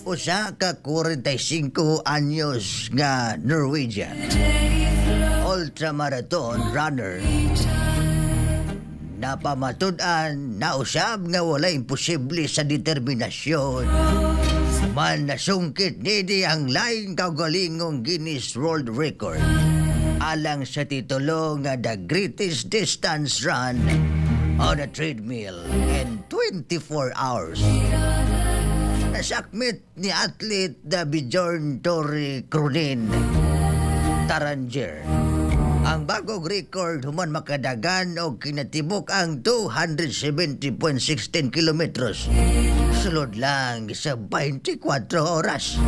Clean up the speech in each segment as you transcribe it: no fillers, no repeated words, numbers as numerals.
Usa ka 45 anyos nga Norwegian ultramarathon runner napamatud-an na usab nga wala imposible sa determinasyon man nasungkit nidi ang laing kaugalingong Guinness World Record alang sa titulo nga the greatest distance run on a treadmill in 24 hours. Nasakmit ni athlete na Bjorn Tore Kronin Taranger ang bagong record human makadagan og kinatibuk ang 270.16 kilometros sulod lang sa 24 oras.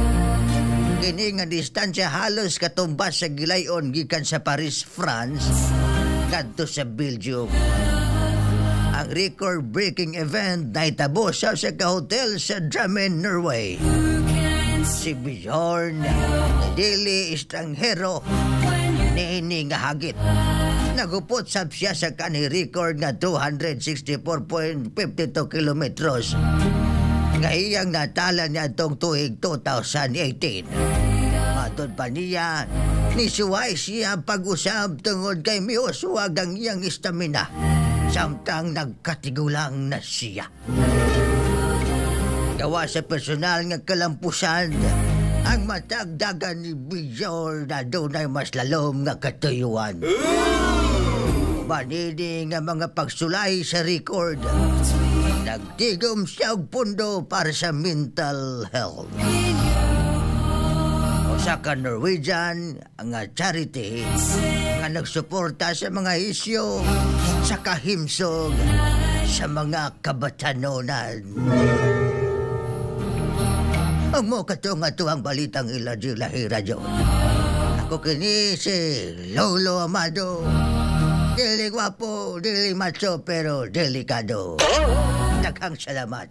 Kini nga distansya halos katumbas sa gilayon gikan sa Paris, France ngadto sa Belgium. Ang record-breaking event nahitabo sa ka hotel sa Drammen, Norway. Si Bjorn, dili estranghero niini nga hagit. Nagupot sab siya sa kanhi record nga 264.52 kilometros nga iyang natala niya itong tuig 2018. Matod pa niya, nisuway siya pag-usab tungod kay miuswag ang iyang stamina samtang nagkatigulang na siya. Gawa sa personal nga kalampusan, ang matag dagan ni Bjorn na dunay mas lalom nga katuyuan. Manini nga mga pagsulay sa record, nagtigom siya og pundo para sa mental health. Usa ka Norwegian nga charity nga nagsuporta sa mga isyu sa kahimsog sa mga kabatanonan. Ang mo kato nga tuwang balitang iladyo lahi radyo. Ako kini si Lolo Amado. Dili gwapo, dili macho, pero delikado. Daghang salamat.